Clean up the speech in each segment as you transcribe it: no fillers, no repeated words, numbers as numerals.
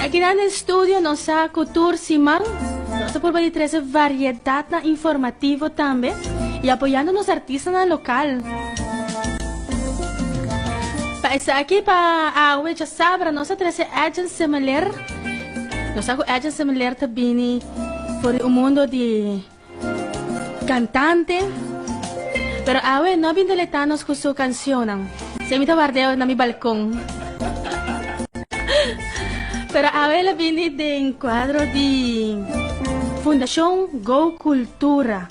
Aki nan den studio nos sa cu tur siman nos ta purba di trece variedadnan informativo tambe y apoyando nos artistanan local. Pa esaki pa awe djasabra nos a trece Edjean Semeleer. Nos sa cu Edjean Semeleer ta bini for di un mundo di Cantante, pero awe no a bin deleita nos cu su cancionnan. Si mi ta ward'e na mi balcon. Pero awe el a bini den cuadro di Fundacion Go Cultura.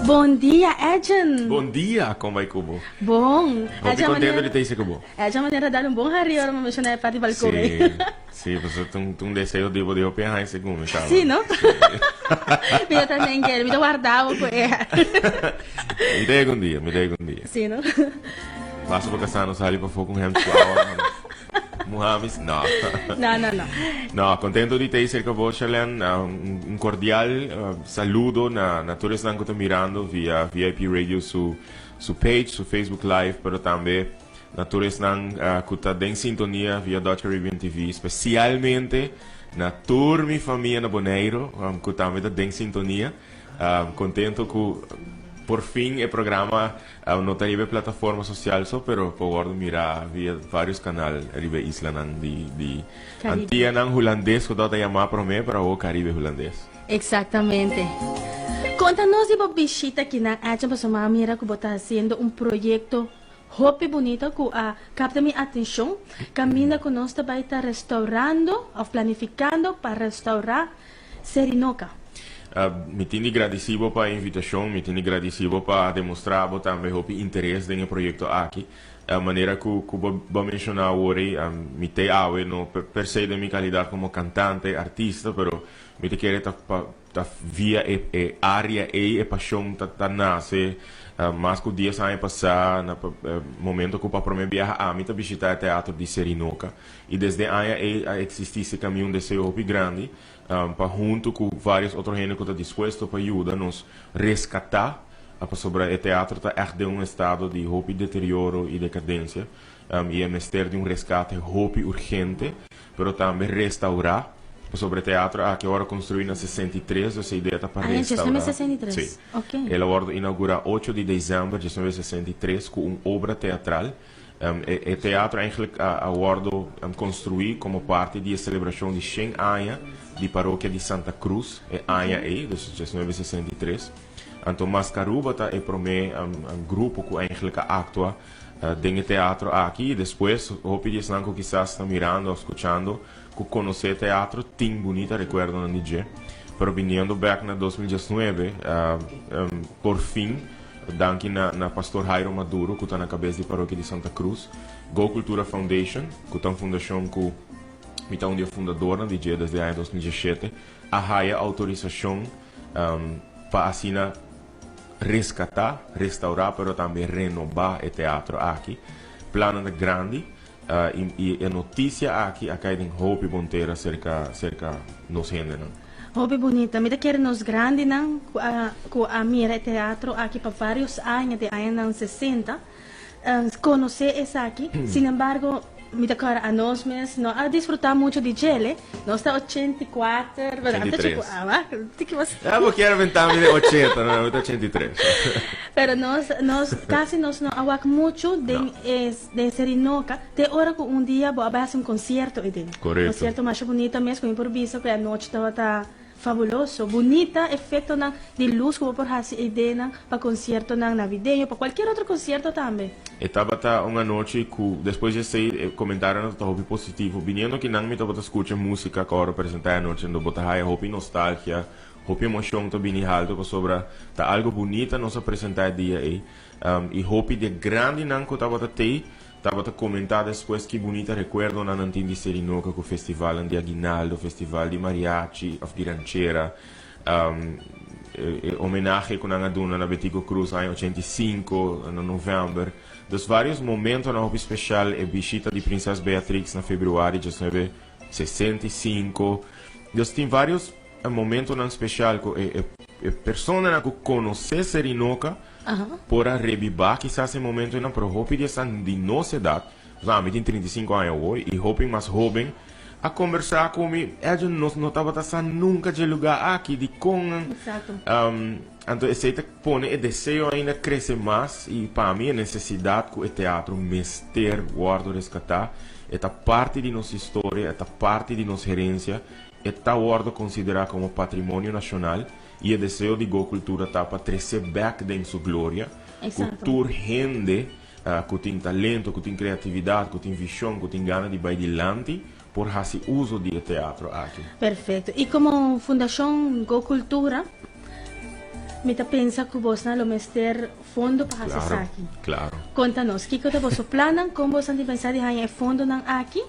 Bon dia Edjean. Bon dia, con bai cu bo? Bon. Hopi contento di ta hisa cu bo. Edjean manera dal un bon hari ora mi menciona e parti balcon ei. Sí, pasobra ta un ta un deseo di bo di hopi aña segun mi kaba. Sí, no? Mi ta también kere, mi ta warda bo ku e. Mi ta yega un dia, mi ta yega un dia. Sí, no? Basta pa kasá no sali pafó ku un hemd ku awa muhá mi. No. No, no, no. No, kontento di ta ei serka bo, Sharlene. Un kordial saludo na na tur esnan ku ta mirando via VIP Radio su su page, su Facebook Live, pero tambe Na tur esnan cu ta den sintonia via Dutch Caribbean TV, specialmente na tur mi famia na Boneiro cu tambe ta den sintonia. Contento cu por fin e programa no ta riba e plataforma social so, pero por wordo mira via varios canal riba e islanan di Antianan Hulandes cu tabata yama prome, pero awor Caribe Hulandes. Exactamente. Conta nos di bo bishita aki na Edjean pasobra mi a mira cu bo ta haciendo un proyecto Hopi bunita ku a kapta mi atenshon, kaminda ku nos ta bai ta restaurando òf planifikando pa restaurá Serinoka. Mi tin di gradisí bo pa e invitashon, mi tin di gradisí bo pa demostrá bo tambe hopi interes den e proyekto aki. Manera ku ku bo bo a menshoná awor ei, mi t'ei awe no per se den mi kalidat komo kantante, artista, pero mi ta kere ta pa Ta via e e área ei e pashon ta ta nase. Mas ku dies aña pasá na momento ku pa promé biaha ami ta bishitá e teatro di Serinoka. I desde e aña ei a eksistí serka mi un deseo hopi grandi pa huntu ku vários otro hende ku ta dispuesto pa yuda nos reskatá pasobra e teatro ta ègt den un estado di hopi deterioro i dekadensia i e mester di un reskate hopi urgente. Pero tambe restaurá, pasobra e teatro aki a wòrdu konstruí na 63, dus e idea ta pa Ah, en restaurá. 1963. Sí. Ok. El a wòrdu inaugurá ocho di desèmber 1963 ku un obra teatral. E e teatro eigenlijk a a wòrdu konstruí komo parti di e selebrashon di shen aña di parokia di Santa Cruz e aña ei, dus 1963. Anto Mascaruba ta e promé grupo ku eigenlijk a aktua Den e teatro aki y despues hopi di esnan cu kisas ta mirando of scuchando cu conoce e teatro tin bunita recuerdonan di dje. Pero biniendo bek na 2019 por fin danki na na Pastor Jairo Maduro cu ta na cabes di Parokia di Santa Cruz, Go Cultura Foundation cu ta un fundacion cu mi ta un di e fundadornan di dje desde aña 2017 a haya autorisacion pa asina Reskatá, restaurá pero tambe renobá e teatro aki. Plannan ta grandi i e notisia aki a kai den hopi bon tera serka serka nos hendenan. Hopi bunita. Mi ta kere nos grandinan ku a ku a mira e teatro aki pa varios aña, den añanan sesenta, konosé esaki. Sin embargo, mi ta kòrda anos mes no a disfrutá mucho di djele. Nos ta 84, bueno, antes 83. ah, tiki mas. Ah, bo kier aventá mi den 80, no, mi ta 83. Pero nos, nos, casi nos no a wak mucho den No. e, den Serinoca, te ora cu un dia bo a bai haci un concierto ey den. Correcto. Concierto masha bunita mes, cu mi por bisa cu e anochi tabata Fabuloso. Bunita efectonan di luz cu bo por haci ideanan pa conciertonan navideño, pa cualkier otro concierto tambe. E tabata un anochi cu despues di esey e comentarionan tabata hopi positivo. Biniendo akinan mi tabata scucha musica cu a worde presenta e anochi endo bo ta haya hopi nostalgia, hopi emocion ta bini halto pasobra ta algo bunita nos a presenta e dia ey. Y hopi di e grandinan cu tabata tey Tabata komentá despues ki bunita rekuerdonan nan tin di Serinoka ku festivalnan di aguinaldo, festival di mariachi òf di ranchera, e homenahe ku nan a duna na Betico Cruz aña 85 na novèmber. Dus vários momentonan hopi speshal, e bishita di Prinses Beatrix na febrüari 1965. Dus tin vários momentonan speshal ku e personanan ku konosé Serinoka Por a rebibá kisas e momentonan, pero hopi di esnan di nos edat, pasobra ami tin 35 aña awor, i hopi mas hóben, a kombersá ku mi, Edjean, nos no tabata sa nunka dje lugá aki, dikon? Anto esei ta pone e deseo ainda krese mas i pa mi e nesesidat ku e teatro mester wòrdu reskatá. E ta parti di nos historia, e ta parti di nos herensia, e ta wòrdu konsiderá komo patrimonio nashonal i e deseo di Go Cultura ta pa tres'é bèk den su gloria, ku tur hende ku tin talento, ku tin kreatividat, ku tin vishon, ku tin gana di bai dilanti por hasi uso di e teatro aki. Perfecto. Y como Fundacion Go Cultura, mi ta pensa cu bosnan lo mester fondo pa haci esaki. Claro, claro. Conta nos, kico ta boso plannan, con bosnan tin pensa di haña e fondonan aki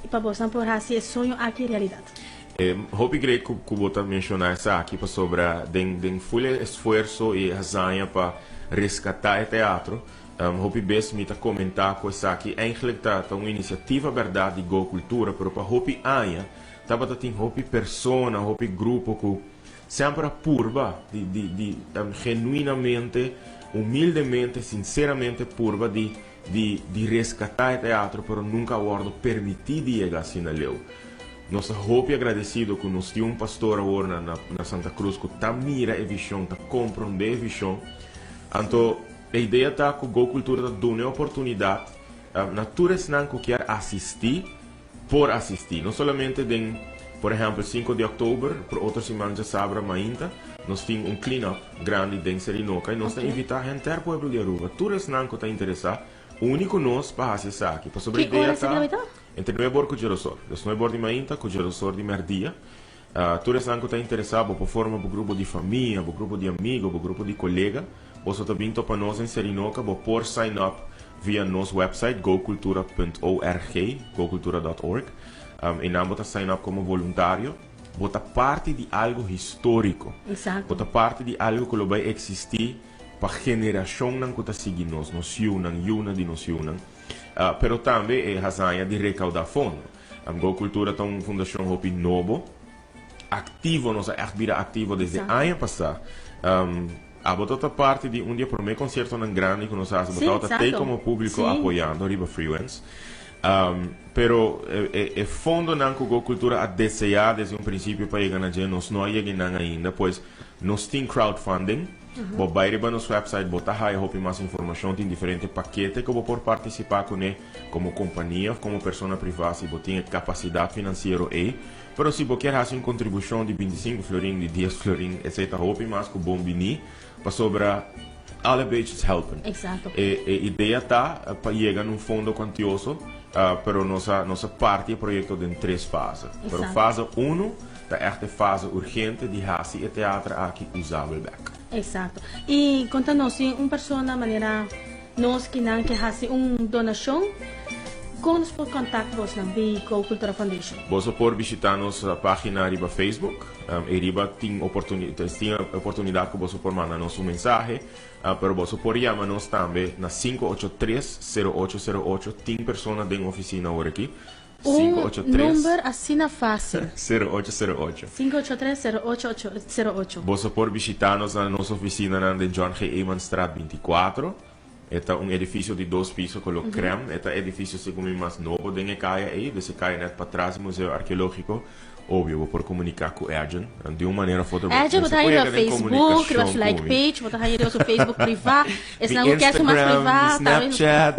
y pa bosnan por haci e soño aki realidad? Hopi great cu bo ta menciona esaki pasobra den den full e esfuerso y e hazaña pa rescata e teatro, Hopi bes mi ta komentá ku esaki eigentlik ta ta un inisiativa bèrdat di Go Kultura, pero pa hopi aña tabata tin hopi persona, hopi grupo ku semper a purba di di di genuinamente, humildemente, sinseramente purba di di di reskatá e teatro, pero nunka a wòrdu permití di yega asina leu. Nos ta hopi agradesido ku nos tin un pastor awor na na Santa Cruz ku ta mira e vishon, ta komprondé e vishon. Anto. E idea ta ku Go Cultura ta duna e oportunidat na tur esnan ku kier asistí por asistí. No solamente den, por ehèmpel, sinku di òktober, pero otro siman djasabra mainta nos tin un clean up grandi den Serinoka i nos ta invitá henter pueblo di Aruba, tur esnan ku ta interesá, uni ku nos pa hasi esaki. Pasobra e idea ta entre nuebe or ku djerosor. Dus nuebe or di mainta ku djerosor di mèrdia. Tur esnan ku ta interesá, bo por forma bo grupo di famia, bo grupo di amigo, bo grupo di kolega. Boso ta bin topa nos den Serinoka, bo por sign up via nos website gocultura punt org, gocultura dot org. Einan bo ta sign up komo voluntario. Bo ta parti di algo históriko. Bo ta parti di algo ku lo bai eksistí pa generashonnan ku ta sigui nos, nos yunan, yunan di nos yunan. Pero tambe e hazaña di rekaudá fondo. Go Cultura ta un fundacion hopi nobo, activo, nos a echt bira activo desde aña pasa. Abo tabata parti di un di e prome conciertonan grandi cu nos a haci, bo tabata tey como publico apoyando riba Freewinds. Pero e fondonan cu Go Cultura a desea desde un principio pa yega na dje, nos no a yega eynan ainda, pues nos tin crowdfunding. Bo bai riba nos website bo ta haya hopi mas informacion, tin diferente pakete cu bo por participa cune. Komo kompania òf komo persona privá si bo tin e kapasidat finansiero ei, pero si bo kier hasi un kontribushon di 25 florin, di 10 florin, esei ta hopi mas ku bon biní, pasobra alle beetjes helpen. Exacto. E e idea ta pa yega na un fondo kuantioso, pero nos a nos a parti e proyekto den tres fase. Pero Exacto. fase unu ta ègt e fase urgente di hasi e teater aki usabel bèk. Exacto. I konta nos si un persona manera. Nos kinan ke hasi un donashon, kon nos por kontakt bosnan di Go Cultura Foundation? Boso por bishita nos pagina riba Facebook. Ei riba tin tin oportunidat ku boso por manda nos un mensahe, pero boso por yama nos tambe na 583 0808. Tin persona den ofisina awor aki. Un 583 number asina fásil. 0808. 583 0808. Boso por bishita nos na nos oficinanan den John G. Emanstraat 24. E ta un edificio di dos piso color crème. E ta edificio segun mi mas nobo den e caya ey, dus e caya net patras di Museo Arqueologico. Obvio, bo por comunica cu Erjen di un manera of otro. Erjen, bo ta Mester haña por riba yega den Facebook, riba comunicacion su like cu mi. page, bo ta haña riba su Facebook priva. Mi Esnan cu kier su mas Instagram, priva, mi tambe. Snapchat,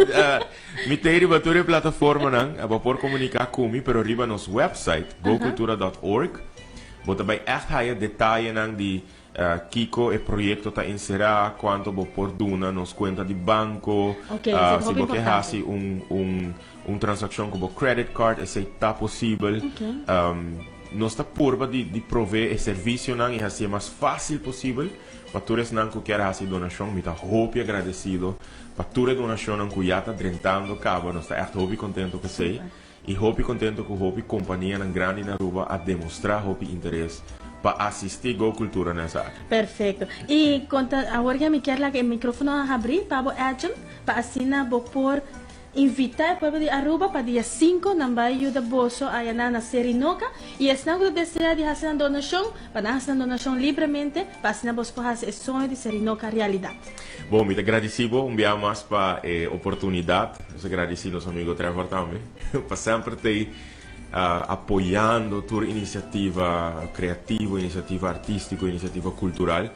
Mi ta riba tur e plataformanan, bo por komuniká ku mi, pero riba nos website, gocultura dot org, bo ta bai ègt haya detayenan di kiko e proyekto ta enserá, kuantu bo por duna nos kuenta di banko, Oké, esei ta si hopi bo ke importante. hasi un un un transakshon ku bo credit card, esei ta posibel. Oké. Nos ta purba di di provee e servisionan i hasié mas fásil posibel pa tur esnan ku kier hasi donashon. Mi ta hopi agradesido Pa tur e donacionnan cu ya ta drentando caba nos ta echt hopi contento cu esey y hopi contento cu hopi companianan grandi na Aruba a demostra hopi interes pa asisti Go Cultura na esaki. Perfecto. Y conta awor ya mi kier laga e microfono a habri pa bo Edjean pa asina bo por Invita e pueblo di Aruba pa dia sinku nan bai yuda boso aya na na Serinoca y esnan cu ta desea di haci nan donacion pa nan haci nan donacion libremente pa asina boso por haci e soño di Serinoca realidad. Bon, mi ta gradici bo un bia mas pa e oportunidad. Nos ta gradici nos amigo Trevor tambe pa semper t'ey. Apoyando tur iniciativa creativo, iniciativa artistico, iniciativa cultural.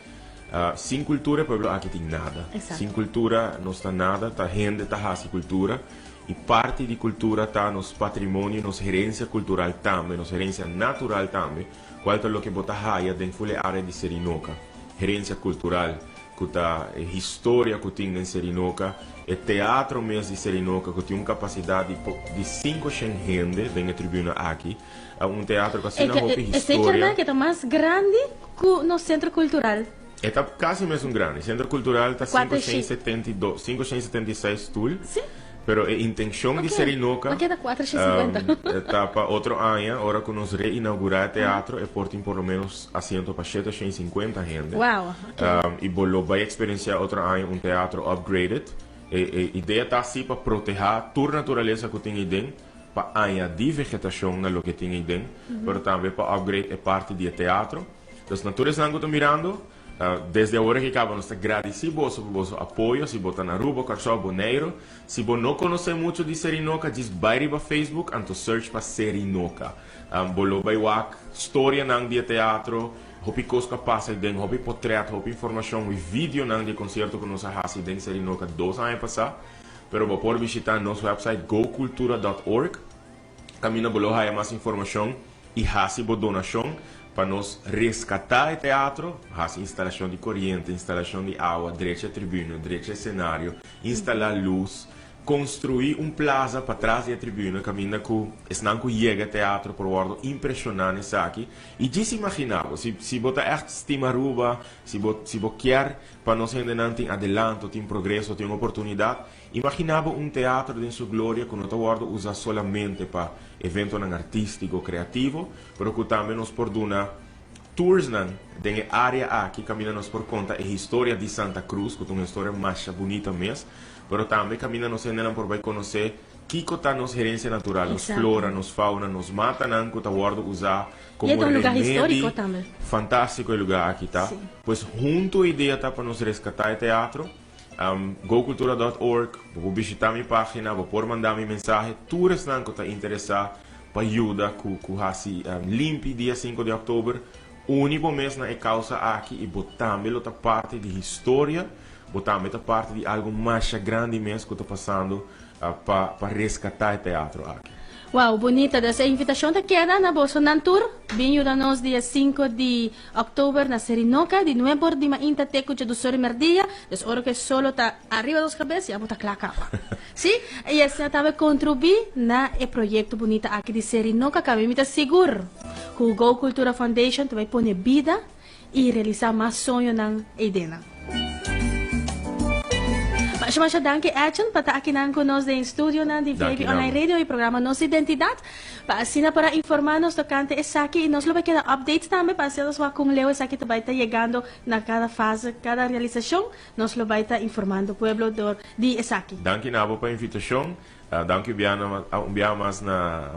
Sin cultura e pueblo aki tin nada. Sin cultura nos ta nada, ta hende ta haci cultura y parti di cultura ta nos patrimonio, nos herencia cultural tambe, nos herencia natural tambe, cual ta loke bo ta haya den ful e area di Serinoca. Herencia cultural cu ta e historia cu tin den Serinoca, e teatro mes di Serinoca cu tin un capacidad di di cinco shen hende den e tribuna aki, un teatro cu asina hopi historia. Esey kernan cu ta mas grandi cu nos Centro Cultural. E ta casi mesun grandi. Centro Cultural ta 572, 576 stoel. Si. Pero e intencion di Serinoca ta pa otro aña, ora cu nos reinaugura e teatro, e por tin por lo menos asiento pa 750 hende. Wow, okay. Y bo lo bay experiencia otro aña un teatro upgraded. E e idea ta si pa proteha tur naturalesa cu tin eyden, pa añadi vegetacion na loke tin eyden, pero tambe pa upgrade e parti di e teatro. Dus na tur esnan cu ta mirando, Desde awor aki caba nos ta gradici boso pa boso apoyo, si bo ta na Aruba, Corsou, Boneiro. Si bo no conoce mucho di Serinoca, djis bay riba Facebook anto search pa Serinoca. Bo lo bay wak storianan di e teatro, hopi cos cu a pasa aden, hopi potret, hopi informacion y videonan di e concierto cu nos a haci den Serinoca dos aña pasa. Pero bo por bishita nos website gocultura dot org. Kaminda bo lo haya mas informashon i hasi bo donashon pa nos reskatá e teatro, hasi instalashon di koriente, instalashon di awa, drecha e tribuna, drecha e senario, instalá lus, konstruí un plaza patras di e tribuna kaminda ku esnan ku yega e teatro por wòrdu impreshoná na esaki. I djis imaginá bo, si si bo ta ègt stima Aruba, si bo si bo kier pa nos hendenan tin adelanto, tin progreso, tin oportunidat, Imagina bo un teatro den su gloria cu no ta wordo usa solamente pa eventonan artistico, creativo, pero cu tambe nos por duna toursnan den e area aki caminda nos por conta e historia di Santa Cruz, cu ta un historia masha bunita mes, pero tambe caminda nos hendenan por bay conoce kico ta nos herencia natural, nos flora, nos fauna, nos matanan cu ta wordo usa Y e como ta un lugar remedi. historico tambe. Fantastico e lugar aki ta. Pues hunto e idea ta pa nos rescata e teatro. Gocultura dot org, bo por bishita mi pagina, bo por manda mi mensahe, tur esnan ku ta interesá pa yuda ku ku hasi limpi dia sinku di òktober, uni bo mes na e kausa aki i bo tambe lo ta parti di historia, bo tambe ta parti di algu masha grandi mes ku ta pasando pa pa reskatá e teatro aki. Wow, bunita. Dus e invitashon ta keda na bosonan tur, bin yuda nos dia sinku di Oktober na Serinoca, di nuebe or di mainta te cu dje or di merdia, des ora cu e solo ta ariba nos cabes ya bo ta cla caba. Si, y asina tambe contribui na e proyecto bunita aki di Serinoca cabe mi ta sigur cu Go Cultura Foundation ta bay pone bida y realisa mas soñonan eydenan. Masha masha danki Edjean pa ta akinan cu nos den studionan di Danki VIP Online Namo. Radio y programa Nos Identidad. Pa asina por a informa nos tocante esaki y nos lo bay keda update tambe pa asina nos wak con leu esaki ta bay ta yegando na cada fase, cada realisacion nos lo bay ta informando pueblo door di esaki. Danki na abo pa invitacion. Danki un biaha mas na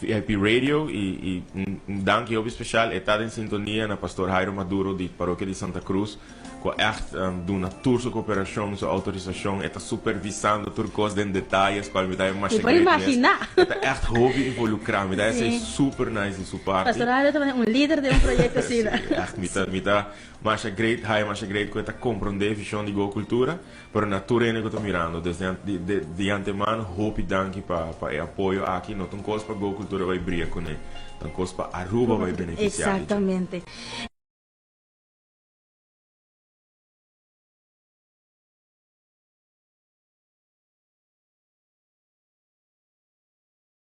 VIP Radio y un danki hopi special e ta den sintonia na Pastor Jairo Maduro di Parokia di Santa Cruz cu a echt duna tur su cooperacion, su autorisacion, e ta supervisando tur cos den detayes cual mi ta Mi por imagina. E ta echt hopi involucra, mi ta esey super nice di su parti. Pastor Jairo ta un lider den un proyecto asina. Si, echt mi ta mi ta masha great, haya masha great cu e ta comprende e vision di Go Cultura, pero na tur hende cu ta mirando desde di antemano hopi danki pa pa e apoyo aki, no ta un cos pa Go Cultura bay bria cune, ta un cos pa Aruba bay beneficia di dje. Exactamente.